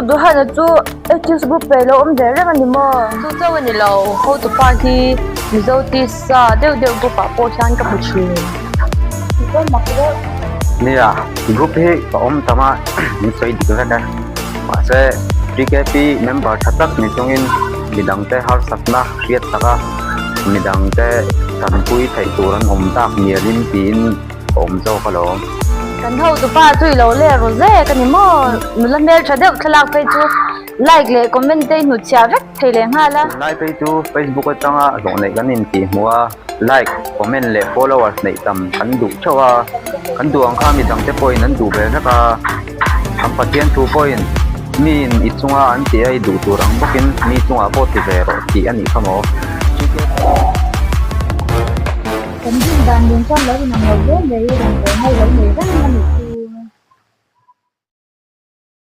Pu Duhana chu Atheist group pe lo awm ve reng a ni maw? Chu chauh a ni lo, hotupa hi Mizo tisa deuh deuh group ah pawh hian ka hmu thin. Tichuan mak deuh. Nia, group hi ka awm tam a, min sawi dik vek e. Mahse, TKP member tha tak ni chungin midangte harsatna hriat tak a, midangte tanpui theih tur an awm tak mialin tiin ka awm zawk alawm. Kan hotupa chu i lo leh ru zek a ni maw? Nula hmeltha deuh thlalak phei chu like leh comment te i hnutchhiah vek thei leh nghal a. Tunlai phei chu Facebook atanga hlawh neih kan intih hmuh a, like, comment leh followers neih tam kan duh theuh a, kan duh ang kha midangte pawhin an duh ve vek a. An Pathian thu pawhin miin i chunga an tih a i duh tur ang bawkin mi chungah pawh ti ve rawh tih a nih kha maw? Kan rin dan nen chuan lo inang lo hle mai, rawn bawl ho lo nei reng a nih chu.